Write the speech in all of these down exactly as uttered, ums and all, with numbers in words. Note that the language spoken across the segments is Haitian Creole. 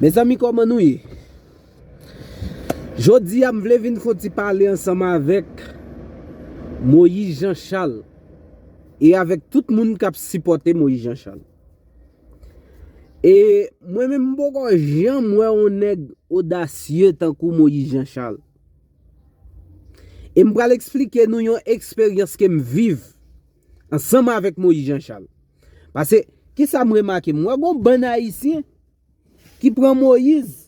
Mezanmi, kòman nou ye? Jodi a, m vle vin fè yon ti pale ansanm avèk Moyiz Jan Chal e avèk tout moun k ap sipòte Moyiz Jan Chal. E mwen menm, m poko janm wè yon nèg odasye tankou Moyiz Jan Chal. E m pral eksplike nou yon eksperyans ke m viv ansanm avèk Moyiz Jan Chal. Paske, kisa m remake? M wè gon bann Ayisyen ki pran Moyiz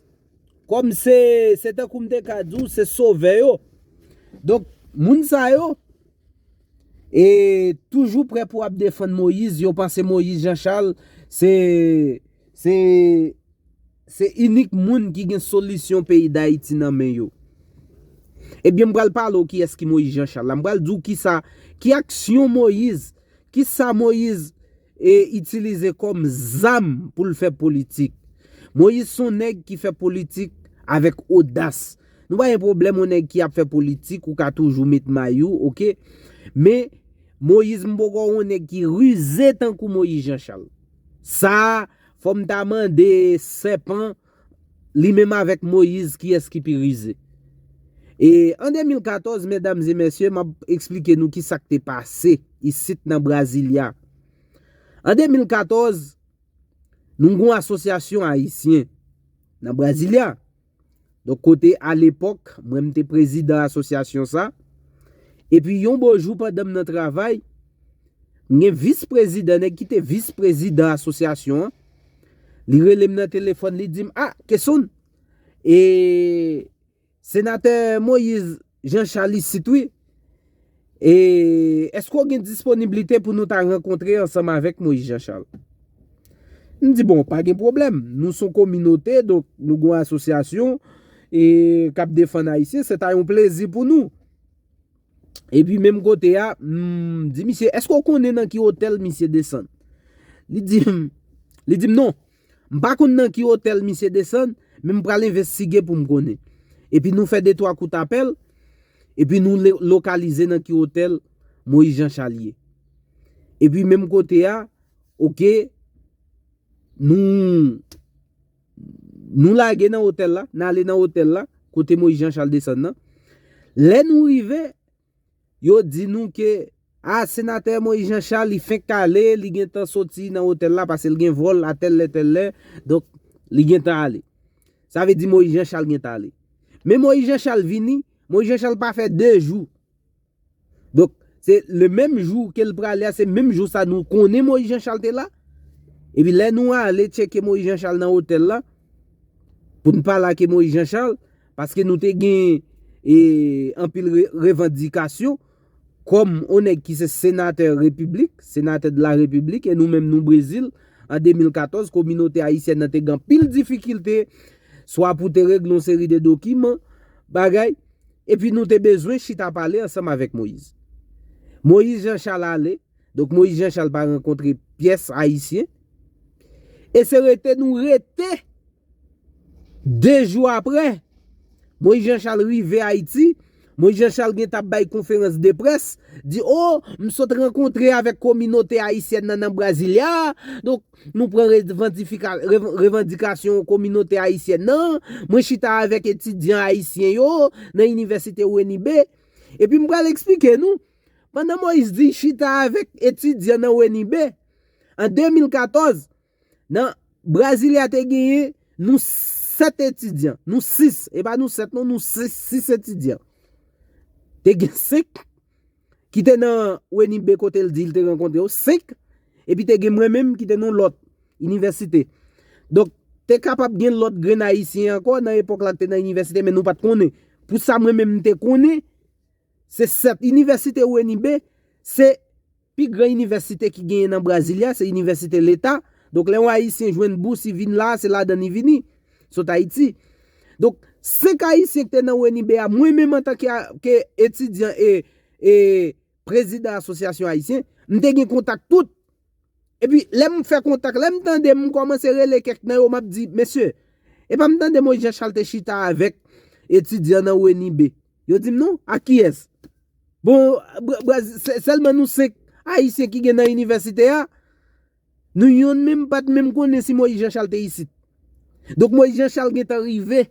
kòm se, se tankou m te ka di w, se sovè yo. Donk, moun sa yo, e toujou prè pou ap defann Moyiz, yo panse Moyiz Jan Chal, se, se, se inik moun ki gen solisyon peyi Dayiti nan men yo. Ebyen, m pral pale w kiyès ki Moyiz Jan Chal la. M pral di w kisa, ki aksyon Moyiz, kisa Moyiz e itilize kòm zam pou l fè politik. Moyiz se yon nèg ki fè politik avèk odas. Nou pa gen pwoblèm, yon nèg ki ap fè politik, ou ka toujou met may ou, oke? Men, Moyiz, m poko wè yon nèg ki rize tankou Moyiz Jan Chal. Sa, fò m ta mande sèpan, li menm avèk Moyiz, kiyès ki pi rize? E an de mil katòz, medam e mesye, m ap eksplike nou kisa k te pase isit nan Brasilia. An de mil katòz, nou gen yon asosyasyon ayisyen nan Brasilia. Donk, kote alepòk, mwen m te prezidan asosyasyon sa. Epi yon bon jou pandan m nan travay, m gen vis prezidan, nèg ki te vis prezidan asosyasyon an. Li rele m nan telefòn, li di m, "A, Kesonn, e Senatè Moyiz Jan Chal isit wi. E èske w gen disponiblite pou nou ta rankontre ansanm avèk Moyiz Jan Chal?" M di, "Bon, pa gen pwoblèm. Nou se yon kominote, donk nou gen yon asosyasyon e k ap defann Ayisyen, se ta yon plezi pou nou." Epi menm kote a, m di misye, "Èske w konnen nan ki otèl misye desann?" Li di m, li di m, "Non, m pa konn nan ki otèl misye desann, men m pral envestige pou m konnen." Epi nou fè de twa kout apèl, epi nou le- lokalize nan ki otèl Moyiz Jan Chal ye. Epi menm kote a, oke, nou, nou lage nan otèl la, n ale nan otèl la, kote Moyiz Jan Chal desann nan. Lè nou rive, yo di nou ke, a, Senatè Moyiz Jan Chal, li fenk ale, li gentan soti nan otèl la, paske l gen vòl a tèl lè, tèl lè, donk, li gentan ale. Sa vle di Moyiz Jan Chal gentan ale. Men Moyiz Jan Chal vini, Moyiz Jan Chal pa fè de jou. Donk, se le menm jou ke l prale a, se menm jou sa nou konnen Moyiz Jan Chal te la. Epi lè nou ale tcheke Moyiz Jan Chal nan otèl la, pou n pa lage Moyiz Jan Chal, paske nou te gen, e, anpil re- revandikasyon, kòm yon nèg ki se senatè repiblik, senatè de la repiblik, e nou menm nou Brezil, an de mil katòz, kominote ayisyèn nan te gen anpil difikilte, swa pou te regle yon seri de dokiman, bagay, epi nou te bezwen chita pale ansanm avèk Moyiz. Moyiz Jan Chal ale, donk Moyiz Jan Chal pa rankontre pyès Ayisyen, e se rete nou rete de jou apre, Moyiz Jan Chal rive Ayiti, Moyiz Jan Chal gentan ap bay konferans de près, di, "O, m sot rankontre avèk kominote ayisyèn nan nan Brasilia, donk nou pran revandifika- rev- revandikasyon kominote ayisyèn nan, mwen chita avèk etidyan ayisyen yo nan inivèsite Wenibe." Epi m pral eksplike nou, pandan Moyiz di chita avèk etidyan nan Wenibe, an de mil katòz, nan Brasilia te genyen nou sèt etidyan, nou sis, e pa nou sèt non, nou sis, sis etidyan. Te gen senk ki te nan Wenibe kote l di l te rankontre yo, senk, epi te gen mwen menm ki te nan lòt inivèsite. Donk, te kapab gen lòt grenn Ayisyen ankò nan epòk la ki te nan inivèsite, men nou pa t konnen. Pou sa mwen menm m te konnen, se sèt. Inivèsite Wenibe, se pi gran inivèsite ki genyen nan Brasilia, se inivèsite leta. Donk, lè yon Ayisyen jwenn bous, li vin la, se ladan li vini, sot Ayiti. Donk, senk Ayisyen ki te nan Wenibe a, mwen menm antanke a- ke etidyan e, e prezidan asosyasyon ayisyen, m te gen kontak tout. Epi, lè m fè kontak, lè m tande, m kòmanse rele kèk nan yo, m ap di, "Mesye, e pa m tande Moyiz Jan Chal te chita avèk etidyan nan Wenibe?" Yo di m, "Non, ak kiyès?" Bon, bra- bra- sè- sèlman nou senk Ayisyen ki gen nan inivèsite a, nou yonn menm pa t menm konnen si Moyiz Jan Chal te isit. Donk, Moyiz Janchal gentan rive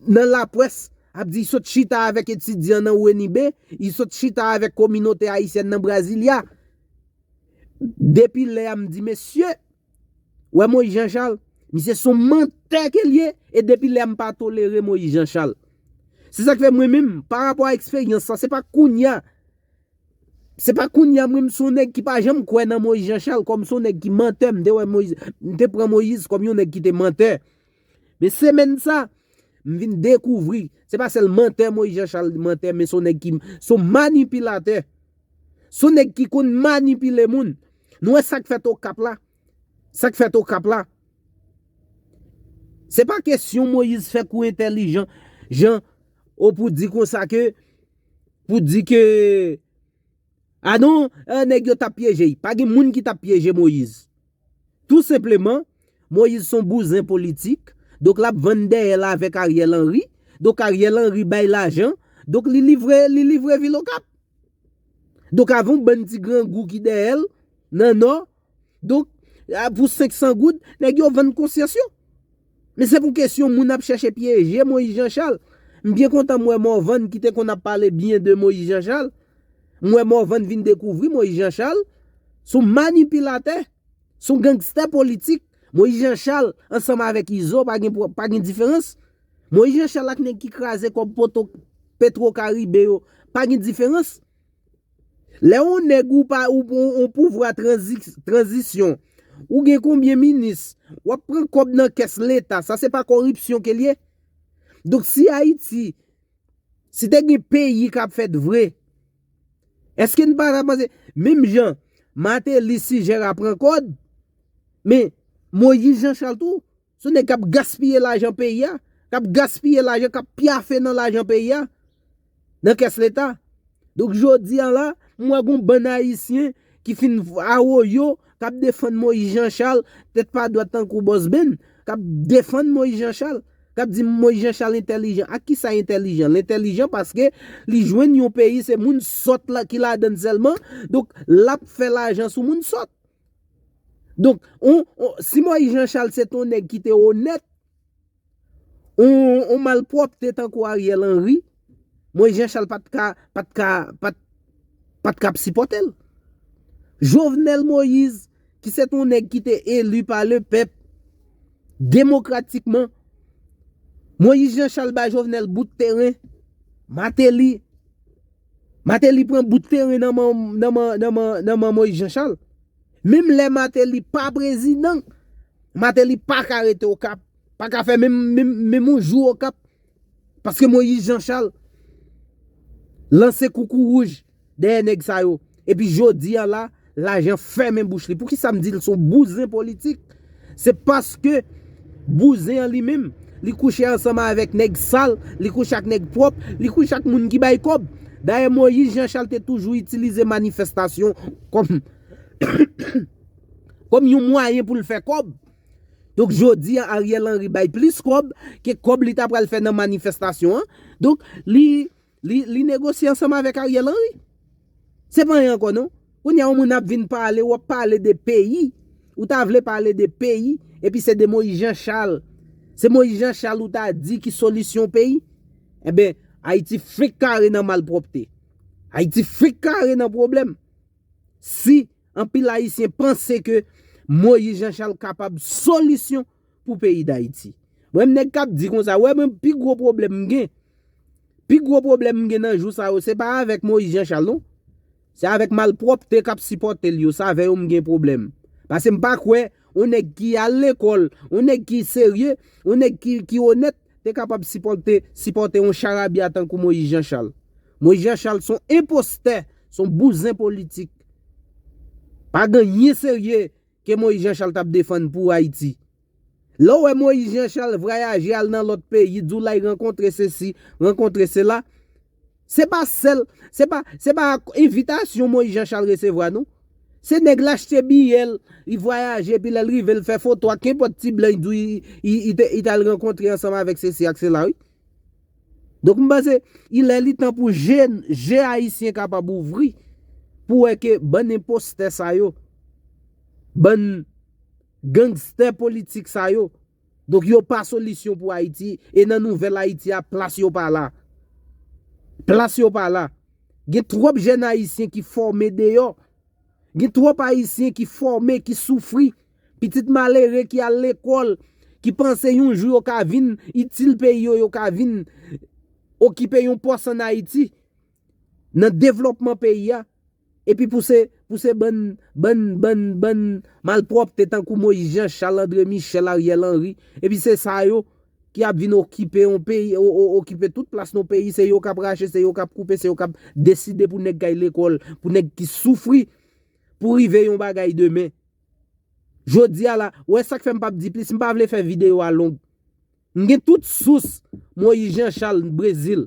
nan lapwès, ap di, li sot chita avèk etidyan nan Wenibe, li sot chita avèk kominote ayisyèn nan Brasilia. Depi lè a, m di, mesye, wè Moyiz Janchal, misye se yon mantè ke l ye, e depi lè a, m pa tolere Moyiz Janchal. Se sa k fè mwen menm, pa rapò a eksperyans sa, se pa kounye a, se pa kounye a, mwen, m se yon nèg ki pa janm kwè nan Moyiz Janchal, kòm se yon nèg ki mantè, m te wè Moyiz, m te pran Moyiz kòm yon nèg ki te mantè. Men semèn sa, m vin dekouvri, se pa sèl mantè Moyiz Janchal mantè, men se yon nèg ki, se yon manipilatè. Se yon nèg ki konn manipile moun. Nou wè sa k fèt Okap la. Sa k fèt Okap la. Se pa kesyon Moyiz fè kou entèlijan, jan, o pou di konsa ke, pou di ke, a non, eh, nèg yo t ap pyeje l. Pa gen moun ki t ap pyeje Moyiz. Tou senpleman, Moyiz se yon bouzen politik, donk l ap vann dèyè l avèk Ariel Henry, donk Ariel Henry bay lajan, donk li livre, li livre vil Okap. Donk avè yon bann ti grangou ki dèyè l nan Nò, donk, a, pou senk san goud, nèg yo vann konsyans yo. Men se pou kesyon moun ap chèche pyeje Moyiz Janchal. M byen kontan m wè Morvan ki te konn ap pale byen de Moyiz Janchal. M wè Morvan vin dekouvri Moyiz Janchal se yon manipilatè, se yon gangstè politik. Moyiz Janchal ansanm avèk Izo pa gen, pa gen diferans. Moyiz Janchal ak nèg ki kraze kòb poto, Petro Caribe yo, pa gen diferans. Lè yon nèg ou pa, ou, ou, ou pouvwa tranzi-, tranzisyon, ou gen konbyen minis, w ap pran kòb nan kès leta, sa se pa koripsyon ke l ye? Donk si Ayiti, si te gen peyi k ap fèt vre, èske n pa ta panse, menm jan Martelly, Sigera pran kòb, men Moyiz Janchal tou, se yon nèg k ap gaspiye lajan peyi a, k ap gaspiye lajan, k ap pyafe nan lajan peyi a, nan kès leta. Donk, jodi a la, m wè gon bann Ayisyen ki fin awoyo, k ap defann Moyiz Janchal, tèt pa dwat tankou Bòs Ben, k ap defann Moyiz Janchal, k ap di Moyiz Janchal entèlijan. Ak kisa l entèlijan? L entèlijan paske li jwenn yon peyi, se moun sòt la ki ladann sèlman, donk, l ap fè lajan sou moun sòt. Donk, on, on, si Moyiz Janchal se t on nèg ki te onèt, on, on malpwòpte tankou Ariel Henry, Moyiz Janchal pa t ka, pa t ka, pa t, pa t ka ap sipòte l. Jovenel Moïse, ki se t on nèg ki te eli pa le pèp, demokratikman, Moyiz Janchal bay Jovenel bout teren, Martelly, Martelly pran bout teren nan men, nan men, nan men, nan men Moyiz Janchal. Menm lè Martelly pa prezidan, Martelly pa ka rete Okap, pa ka fè menm, menm, menm yon jou Okap. Paske Moyiz Janchal lanse koukouwouj dèyè nèg sa yo. Epi jodi a la, lajan fèmen bouch li. Poukisa m di l se yon bouzen politik? Se paske bouzen an li menm, li kouche ansanm avèk nèg sal, li kouche ak nèg pwòp, li kouche ak moun ki bay kòb. Dayè, Moyiz Janchal te toujou itilize manifestasyon kòm, kòm yon mwayen pou l fè kòb. Donk, jodi a, Ariel Henry bay plis kòb ke kòb li ta pral fè nan manifestasyon an. Donk, li, li, li negosye ansanm avèk Ariel Henry. Se pa anyen ankò, non. Kounye a, yon moun ap vin pale, w ap pale de peyi. Ou ta vle pale de peyi, epi se de Moyiz Janchal. Se Moyiz Janchal ou ta di ki solisyon peyi. Enben, Ayiti fenk kare nan malpwòpte. Ayiti fenk kare nan pwoblèm. Si anpil Ayisyen panse ke Moyiz Janchal kapab solisyon pou peyi Dayiti. Mwen, m nèg k ap di konsa, wè, mwen, pi gwo pwoblèm m gen, pi gwo pwoblèm m gen nan jou sa yo, se pa avèk Moyiz Janchal, non. Se avèk malpwòpte k ap sipòte l yo, se avè yo m gen pwoblèm. Paske m pa kwè, yon nèg ki al lekòl, yon nèg ki serye, yon nèg ki, ki onèt, te kapab sipòte, sipòte yon charabya tankou Moyiz Janchal. Moyiz Janchal se yon enpostè, se yon bouzen politik. Pa gen anyen serye ke Moyiz Janchal t ap defann pou Ayiti. Lè w wè Moyiz Janchal vwayaje al nan lòt peyi, di w l al rankontre sesi, rankontre sela, se pa sèl, se pa, se pa envitasyon Moyiz Janchal resevwa, non. Se nèg l achte biyè l, li vwayaje, epi lè l rive, l fè foto ak kenpòt ti blan, li di w li, li, li te, li t al rankontre ansanm avèk sesi ak sela, wi. Donk, m panse, il est li tan pou je, je ayisyen kapab ouvri, pou wè ke bann enpostè sa yo, bann gangstè politik sa yo, Donk yo pa solisyon pou Ayiti, e nan nouvèl Ayiti a, plas yo pa la. Plas yo pa la. Gen twòp jèn ayisyen ki fòme deyò. Gen twòp ayisyen ki fòme, ki soufri. Pitit malere ki al lekòl, ki panse yon jou yo ka vin itil peyi yo, yo ka vin okipe yon pòs ann Ayiti, nan devlòpman peyi a. Epi pou se, pou se bann, bann, bann, bann malpwòpte tankou Moïse Jean Charles, André Michel, Ariel Henry, epi se sa yo ki ap vin okipe yon peyi, o- o- okipe tout plas nan peyi, se yo k ap rache, se yo k ap koupe, se yo k ap deside pou nèg k al lekòl, pou nèg ki soufri pou rive yon bagay demen. Jodi a la, wè sa k fè m p ap di plis, m pa vle fè videyo a long. M gen tout sous Moïse Jean Charles Brezil.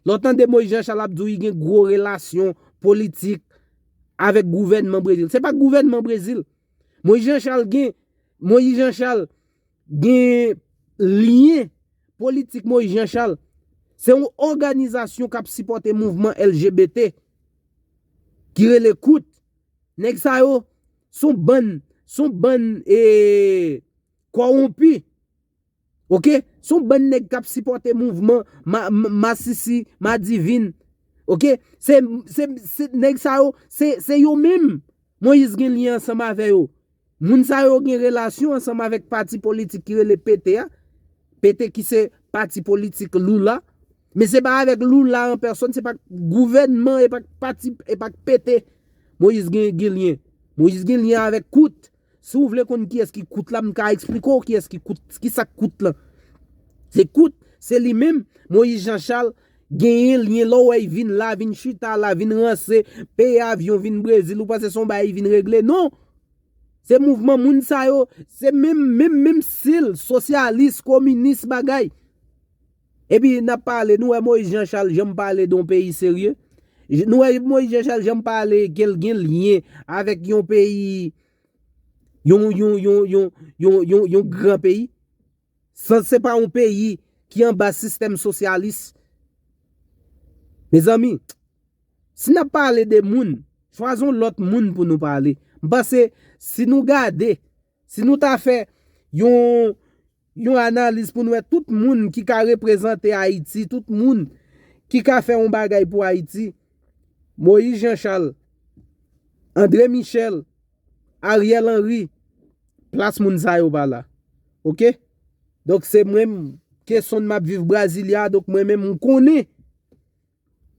Lè w tande Moïse Jean Charles ap di w li gen gwo relasyon politik avèk gouvènman Brezil. Se pa gouvènman Brezil. Moïse Jean Charles gen, Moïse Jean Charles gen lyen politik Moïse Jean Charles. Se yon òganizasyon k ap sipòte mouvman L G B T ki rele kout. Nèg sa yo, se yon bann, se yon bann e, kòwonpi. Oke? Se yon bann nèg k ap sipòte mouvman ma, ma, masisi, madivin. Oke? Se, se, se nèg sa yo, se, se yo menm Moïse gen lyen ansanm avè yo. Moun sa yo gen relasyon ansanm avèk pati politik ki rele P T a. P T ki se pati politik Lula. Men se pa avèk Lula an pèsòn, se pa gouvènman, e pa pati, e pa P T Moïse gen, gen lyen. Moïse gen lyen avèk kout. Si w vle konn kiyès ki kout la, m ka eksplike w kiyès ki kout, ki sa k kout lan. Se kout, se li menm, Moïse Jean Charles, genyen lyen lè w wè l vin la, vin chita la, vin ranse, peye avyon, vin Brezil, ou panse se yon bagay li vin regle? Non! Se mouvman moun sa yo, se menm, menm, menm stil, sosyalis, kominis, bagay. Epi n ap pale, nou wè Moïse Jean Charles janm pale de yon peyi serye? Nou wè Moïse Jean Charles janm pale ke l gen lyen avèk yon peyi, yon, yon, yon, yon, yon, yon, yon gran peyi? San se pa yon peyi ki anba sistèm sosyalis. Mezanmi, si n ap pale de moun, chwazi yon lòt moun pou nou pale. M panse, si nou gade, si nou ta fè yon, yon analiz pou nou wè tout moun ki ka reprezante Ayiti, tout moun ki ka fè yon bagay pou Ayiti, Moïse Jean Charles, André Michel, Ariel Henry, plas moun sa yo pa la. Oke? Donk se mwen menm, kesonn m ap viv Brasilia, donk mwen menm m konnen.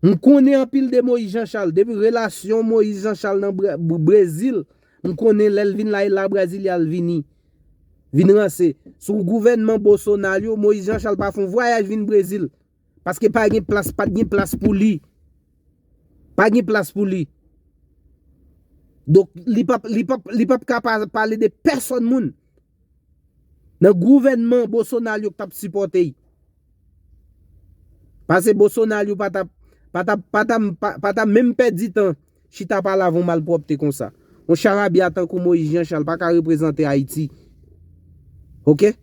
M konnen anpil de Moïse Jean Charles. Depi relasyon Moïse Jean Charles nan Bra- Br- Brezil, m konnen lè l vin la, e la Brasilia l vini. Vin ranse. Sou gouvènman Bolsonaro, Moïse Jean Charles pa fè yon vwayaj vin Brezil. Paske pa gen plas, pa t gen plas pou li. Pa gen plas pou li. Donk, li p ap, li p ap, li p ap ka pa- pale de pèsòn moun nan gouvènman Bolsonaro k t ap sipòte l. Paske Bolsonaro pa t ap, pa t ap, pa t ap, pa, pa t ap menm pèdi tan chita pale avè yon malpwòpte konsa. Yon charabya tankou Moïse Jean Charles pa ka reprezante Ayiti. Oke?